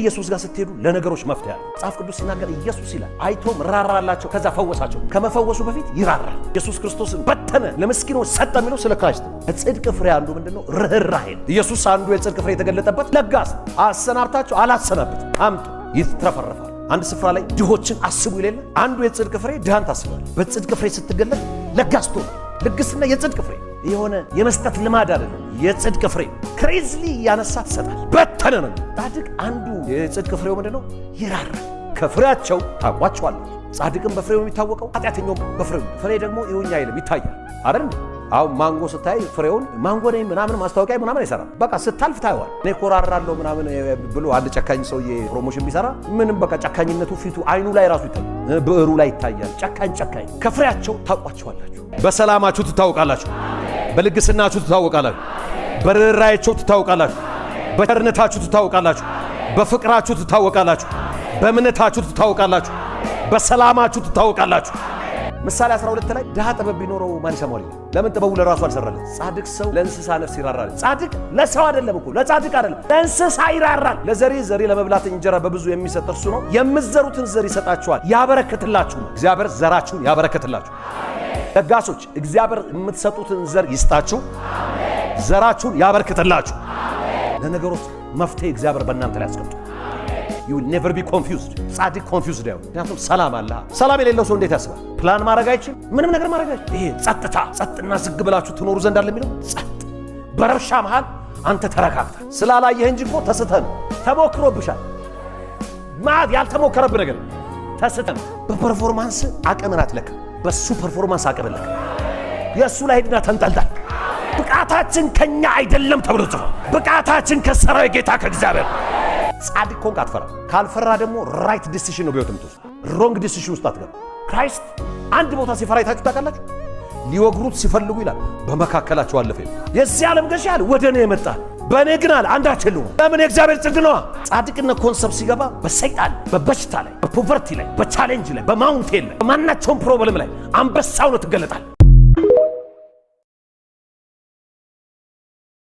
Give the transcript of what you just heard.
ኢየሱስ ጋር ስትሄዱ ለነገሮች መፍትሄ አለ። መጽሐፍ ቅዱስ ሲናገር ኢየሱስ ይላል አይቶም ራራላቸው፣ ከዛ ፈወሳቸው። ከመፈወሱ በፊት ይራራል። ኢየሱስ ክርስቶስን በተነ፣ ለምስኪኖች ሰጠ የሚለው ስለ Christ ነው። ከጽድቅ ፍሬ አንዱ ምንድነው? ርኅራሄ ነው። ኢየሱስ አንዱ የጽድቅ ፍሬ የተገለጠበት ለጋስ። አሰናብታቸው አላሰናብትም፣ አምጡ፣ ይትረፈረፋል። አንድ ስፍራ ላይ ድሆችን አስቡ ይላል። አንዱ የጽድቅ ፍሬ ድሃን ታስባል። በጽድቅ ፍሬ ስትገለጥ ለጋስ ትሆናለህ። ልግስና የጽድቅ ፍሬ የሆነ የመስጠት ልማድ አይደለም። የጽድቅ ፍሬ crazily እያነሳ ትሰጣል። በተነ ነው። ጻድቅ አንዱ የጽድቅ ፍሬው ምንድነው? ይራራል። ከፍሬያቸው ታውቋቸዋላችሁ። ጻድቅም በፍሬው የሚታወቀው፣ ኃጢአተኛውም በፍሬው። ፍሬ ደግሞ ይሁኛ አይልም፣ ይታያል አይደል? አሁን ማንጎ ስታይ ፍሬውን ማንጎ ነኝ ምናምን ማስታወቂያ ምናምን አይሰራም። በቃ ስታልፍ ታየዋል። እኔ ኮራራለሁ ምናምን ብሎ አንድ ጨካኝ ሰውዬ promotion ቢሰራ ምንም በቃ ጨካኝነቱ ፊቱ አይኑ ላይ ራሱ ይታያል፣ ብዕሩ ላይ ይታያል። ጨካኝ ጨካኝ። ከፍሬያቸው ታውቋቸዋላችሁ። በሰላማችሁ ትታወቃላችሁ፣ በልግስናችሁ ትታወቃላችሁ፣ በርኅራኄያችሁ ትታወቃላችሁ፣ በቸርነታችሁ ትታወቃላችሁ፣ በፍቅራችሁ ትታወቃላችሁ፣ በእምነታችሁ ትታወቃላችሁ፣ በሰላማችሁ ትታወቃላችሁ። ምሳሌ 12 ላይ ድሃ ጥበብ ቢኖረው ማን ይሰማዋል ይላል። ለምን ጥበቡ ለራሱ አልሰራለት? ጻድቅ ሰው ለእንስሳ ነፍስ ይራራል። ጻድቅ ለሰው አይደለም እኮ፣ ለጻድቅ አይደለም፣ ለእንስሳ ይራራል። ለዘሪ ዘሪ ለመብላት እንጀራ በብዙ የሚሰጥ እርሱ ነው። የምትዘሩትን ዘር ይሰጣችኋል፣ ያበረክትላችሁ ነው። እግዚአብሔር ዘራችሁን ያበረክትላችሁ። ለጋሶች፣ እግዚአብሔር የምትሰጡትን ዘር ይስጣችሁ፣ ዘራችሁን ያበርክትላችሁ። ለነገሮች መፍትሄ እግዚአብሔር በእናንተ ላይ ያስቀምጡ። You will never be confused። ጻድቅ confused አይሆንም። ምክንያቱም ሰላም አለ። ሰላም የሌለው ሰው እንዴት ያስባል? ፕላን ማድረግ አይችል፣ ምንም ነገር ማድረግ አይችል። ይሄ ጸጥታ፣ ጸጥና ዝግ ብላችሁ ትኖሩ ዘንድ አለ የሚለው ጸጥ። በረብሻ መሃል አንተ ተረጋግተህ ስላላየህ እንጂ እኮ ተስተህ ነው። ተሞክሮብሻል። ማለት ያልተሞከረብህ ነገር ተስተህ ነው። በ performance አቅምን አትለካ፣ በሱ performance አቅም ለካ። የእሱ ላይ ሂድና ተንጠልጠል። ብቃታችን ከኛ አይደለም ተብሎ ጽፏል። ብቃታችን ከሰራዊት ጌታ ከእግዚአብሔር። ጻድቅ ከሆንክ አትፈራም። ካልፈራ ደግሞ right decision ነው በሕይወት የምትወስድ። Wrong decision ውስጥ አትገባ። Christ አንድ ቦታ ሲፈራ አይታችሁ ታውቃላችሁ? ሊወግሩት ሲፈልጉ ይላል በመካከላቸው አለፈ። የዚህ ዓለም ገዢ አለ ወደ እኔ የመጣ፣ በእኔ ግን አለ አንዳች የለውም። ለምን? የእግዚአብሔር ጽድቅ ነዋ። ጻድቅነት concept ሲገባ በሰይጣን፣ በበሽታ ላይ፣ በ poverty ላይ፣ በ challenge ላይ፣ በ mountain ላይ፣ በማናቸውም problem ላይ አንበሳው ነው ትገለጣል።